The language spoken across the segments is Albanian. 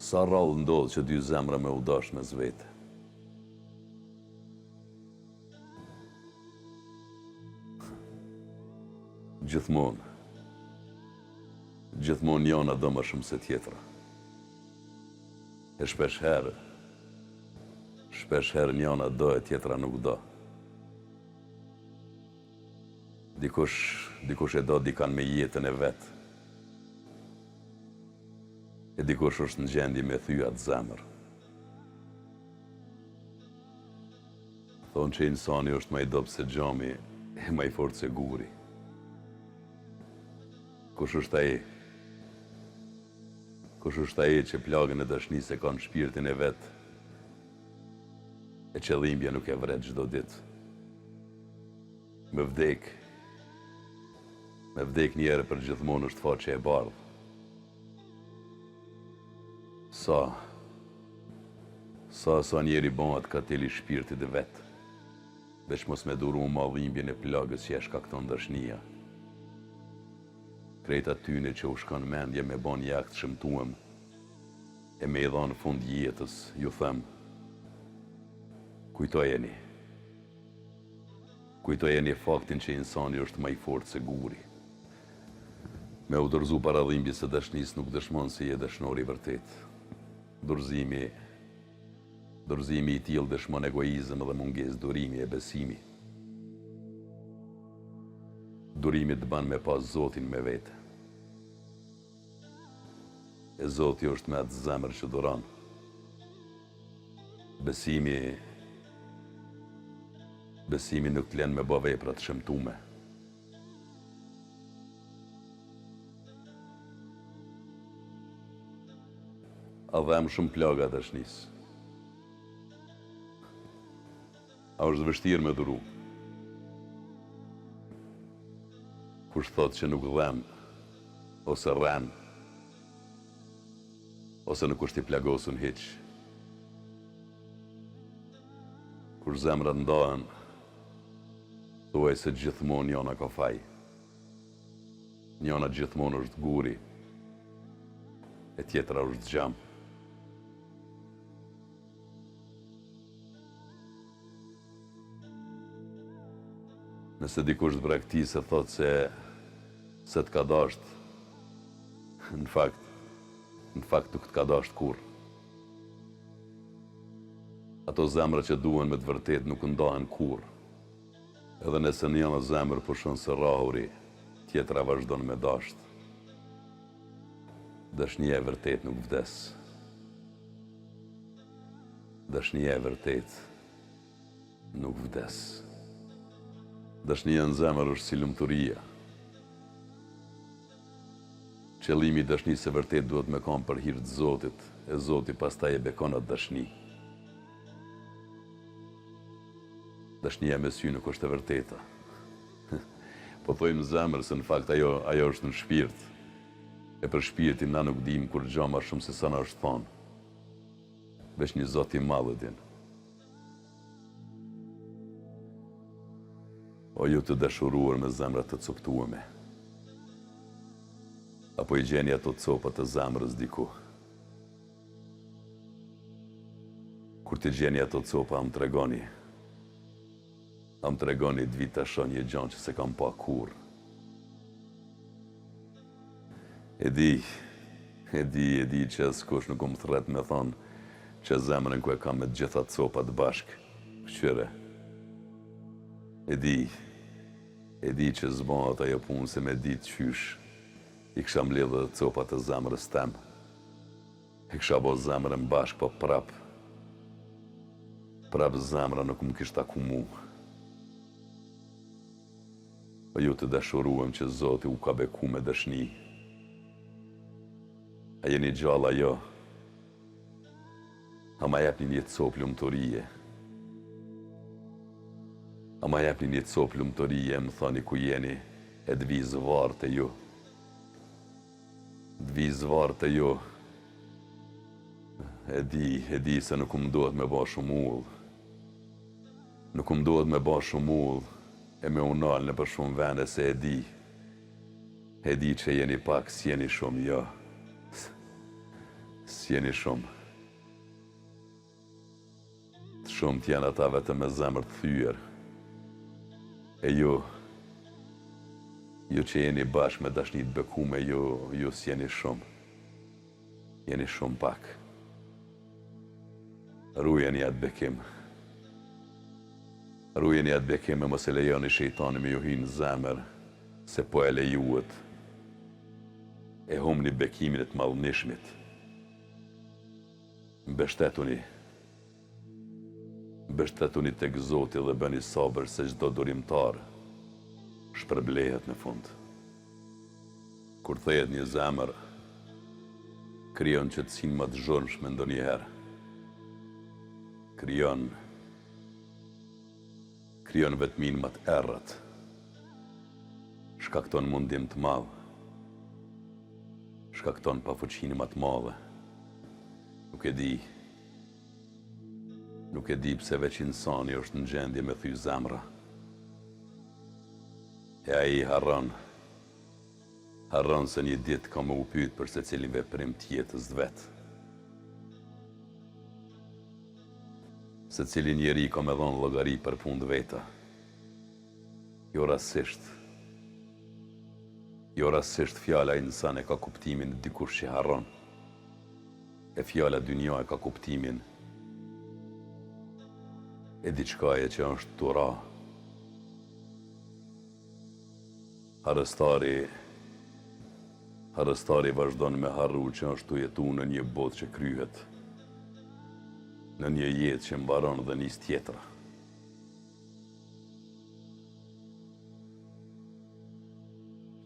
Sa rrallë ndodh që dy zemra me u dashtë mes vete. Gjithmonë, gjithmonë njana do më shumë se tjetra. E shpesh herë, shpesh herë njana do e tjetra nuk do. Dikush, dikush e do dikan me jetën e vet. E dikush është në gjendje me thy atë zemër. Thonë që insani është ma i dobët se xhami e ma i fortë se guri. Kush është ai? Kush është ai që plagën e dashnisë e ka në shpirtin e vet? E që dhimbja nuk e vret çdo ditë. Me vdek, me vdek një herë për gjithmonë është faqe e bardhë. Sa, sa, sa njeri bëhet katil i shpirtit vet, veç mos me duru ma dhimbjen e plagës që e shkakton dashnia. Krejt atyne që u shkon mendja me ba një akt shëmtuem, e me i dhanë fund jetës, ju them, kujtojeni. Kujtojeni faktin që insani është ma i fortë se guri. Me u dorëzu para dhimbjes së dashnisë nuk dëshmon se je dashnor i vërtetë. Dorëzimi, dorëzimi i tillë dëshmon egoizëm dhe mungesë durimi e besimi. Durimi të ban me pas Zotin me vete. E Zoti është me atë zemër që duron. Besimi Besimi nuk të len me ba vepra të shëmtume. A dhem shumë plaga e dashnisë? A është vështirë me duru? Kush thotë që nuk dhem, ose rren, ose nuk është i plagosun hiç. Kur zemrat ndahen, thuajse gjithmonë njana ka faj. Njana gjithmonë është guri, e tjetra është xham. Nëse dikush të braktis e thotë se se të ka dasht, në fakt, në fakt nuk të ka dasht kurrë. Ato zemra që duhen me të vërtetë nuk ndahen kurrë. Edhe nëse njëna zemër pushon së rrahuri, tjetra vazhdon me dasht. Dashnia e vërtetë nuk vdes. Dashnia e vërtetë nuk vdes. Dashnia në zemër është si lumturia. Qëllimi i dashnisë së vërtetë duhet me kanë për hir të Zotit, e Zoti pastaj e bekon atë dashni. Dashnia me sy nuk është e vërteta. Po thojmë zemër se në fakt ajo ajo është në shpirt. E për shpirtin na nuk dimë kurgja ma shumë se sa na është thonë. Veç një Zot i madh e din. O ju të dashuruar me zemra të coptueme. A po i gjeni ato copa të zemrës diku? Kur t'i gjeni ato copa, a më tregoni? A më tregoni të vi ta shoh një gja që s'e kam pa kurrë? E di, e di, e di që askush nuk më thërret me thonë që zemrën ku e kam me të gjitha copat bashkë. Kqyre. E di, e di që s'bahet ajo punë se me ditë qysh i kisha mbledhë edhe copat e zemrës tem. E kisha bo zemrën bashkë po prap prap zemra nuk më kish taku mu. O ju të dashuruem që Zoti u ka beku me dashni. A jeni gjallë a jo? A ma jepni një copë lumturie? A ma jepni një copë lumturie e më thoni ku jeni e të vi zvarrë te ju. Të vi zvarrë te ju. E di, e di se nuk më duhet me ba shumë udhë. Nuk më duhet me ba shumë udhë e me u nalë nëpër shumë vende se e di. E di që jeni pak, s'jeni shumë, jo. S'jeni shumë. Të shumtë janë ata vetëm me zemër të thyer. E ju, ju që jeni bashkë me dashni të bekume, ju, ju s'jeni shumë. Jeni shumë pak. Rujeni atë bekim. Rujeni atë bekim e mos e lejoni shejtanin me ju hy në zemër, se po e lejuat. E humni bekimin e të madhnishmit. Mbështetuni. Mbështetuni tek Zoti dhe bëni sabër se çdo durimtar shpërblehet në fund. Kur thehet një zemër, krijon qetësinë më të zhurmshme ndonjëherë. Krijon krijon vetminë më të errët. Shkakton mundim të madh. Shkakton pafuqinë më të madhe. Nuk e di. Nuk e di pse veç insani është në gjendje me thy zemra. E ai harron. Harron se një ditë ka me u pyet për secilin veprim të jetës të vet. Secili njeri ka me dhonë llogari për punë të veta. Jo rastësisht. Jo rastësisht fjala insan e ka kuptimin dikush që harron. E fjala dynja e ka kuptimin e diçkaje që është tu ra. Harrëstari Harrëstari vazhdon me harru që është tu jetu në një botë që kryhet, në një jetë që mbaron dhe nis tjetra.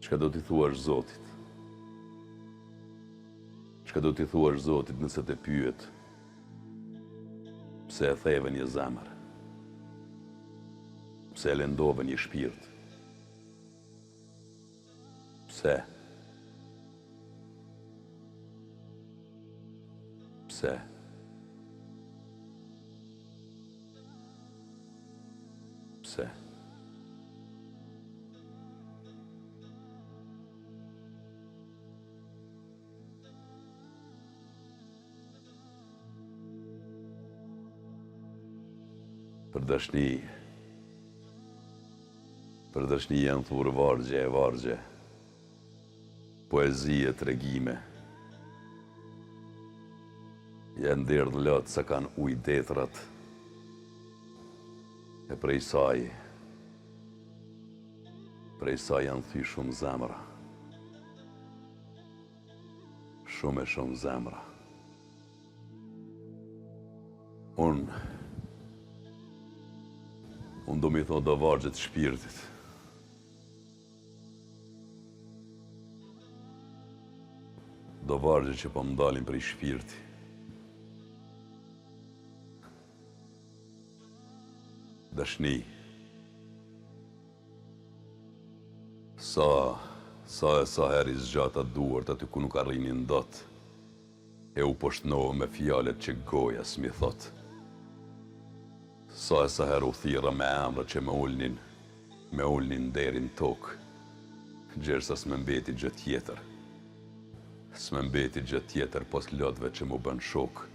Çka do t'i thuash Zotit? Çka do t'i thuash Zotit nëse të pyet pse e theve një zemër? Pse e lëndove një shpirt? Pse? Pse? Pse? Për dashni Për dashni janë thurë vargje e vargje Poezi e tregime Janë derdhë lot sa kanë ujë detrat E prej saj Prej saj janë thy shumë zemra Shumë e shumë zemra Unë Unë do m'i thonë do vargje të shpirtit Do vargje që po më dalin prej shpirti. Dashni. Sa, sa e sa herë i zgjata duart aty ku nuk arrinin dot, e u poshtnova me fjalët që goja s'm'i thotë. Sa e sa herë u thirra me emra që më ulnin, më ulnin deri në tokë, gjersa s'më mbeti gjë tjetër. S'më mbeti gjë tjetër pos lotëve që m'u bënë shokë.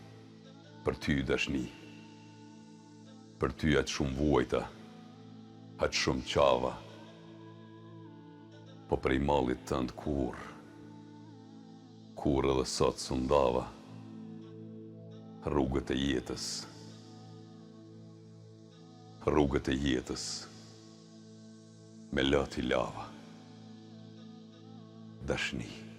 Për ty, dashni. Për ty aq shumë vuajta, aq shumë qava. Po prej mallit tënd kurrë, kurrë edhe sot s'u ndava. Rrugët e jetës. Rrugët e jetës me lot i lava. Dashni.